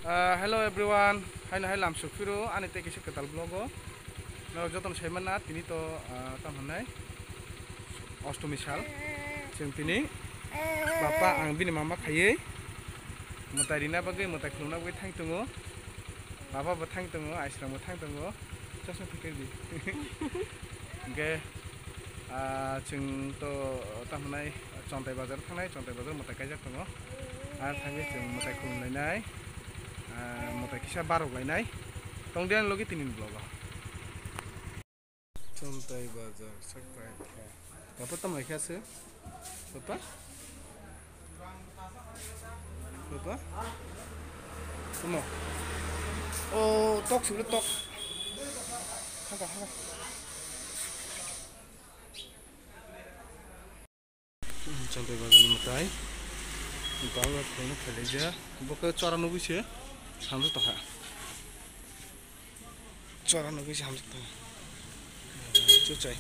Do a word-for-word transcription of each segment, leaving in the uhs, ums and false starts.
Ah, hello everyone, haino hai lamsuk phiro ani tei kisa kwtal vlog o. Norok jotono sai manna tini to, ah, tam hwnai Ostomi sal. Chwng tini bapa ang bini mama khaiwi mwtai rina bagwi, mwtai khulumna bagwi thang tongo. Baba bo thang tongo, aisrang bo thang tongo. Chosma thikir di. Hingke, ah, chwng to tam hwnai Chontai bazar thangnai, Chontai bazar mwtai kaijak tongo. Ar thangwi chwng mwtai khulumlainai, ah, mwtai kisa barok lainai. Tongdi ani logi tini vlog o. Chontai bazar sakpai kha. Bapa tam lai kha se? Bapa? Bapa? Tamo? O, tok sibile tok. Haka, haka. Chontai bazar ni mwtai. Bangla khulumno khailaijak. Bo khe chora nugwi se hamjak tongkha. Chora nugwi se hamjak tongkha. Chuchai.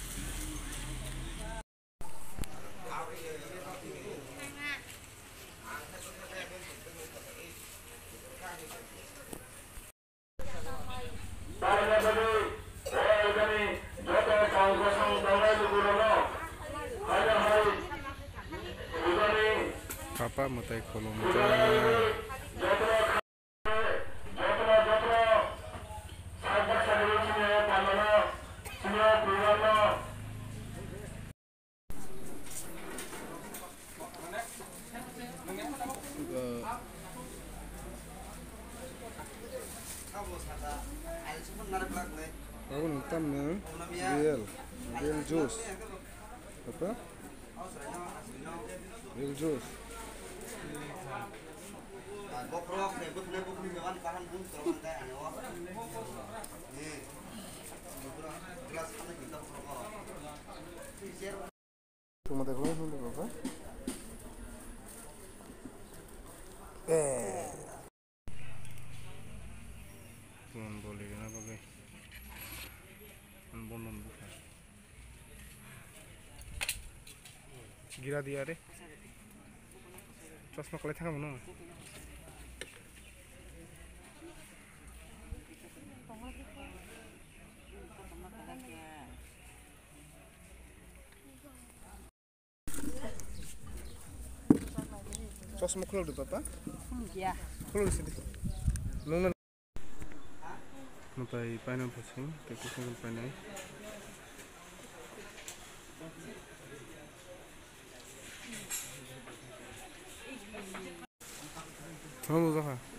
Papa mwtai khulumjak. Aboni tamni real, real juice. Apa? Real juice. Tuma tei khulai hwnwi baba. Eh. Tun boli rina bagwi. An bondon bukha. Gira diya re. Chosma kwlai thangma no. Chosma khulok di papa. Khulok di sidi. Nung na. Mwtai paina bwswng tei kwchwng painai. Thang jakha.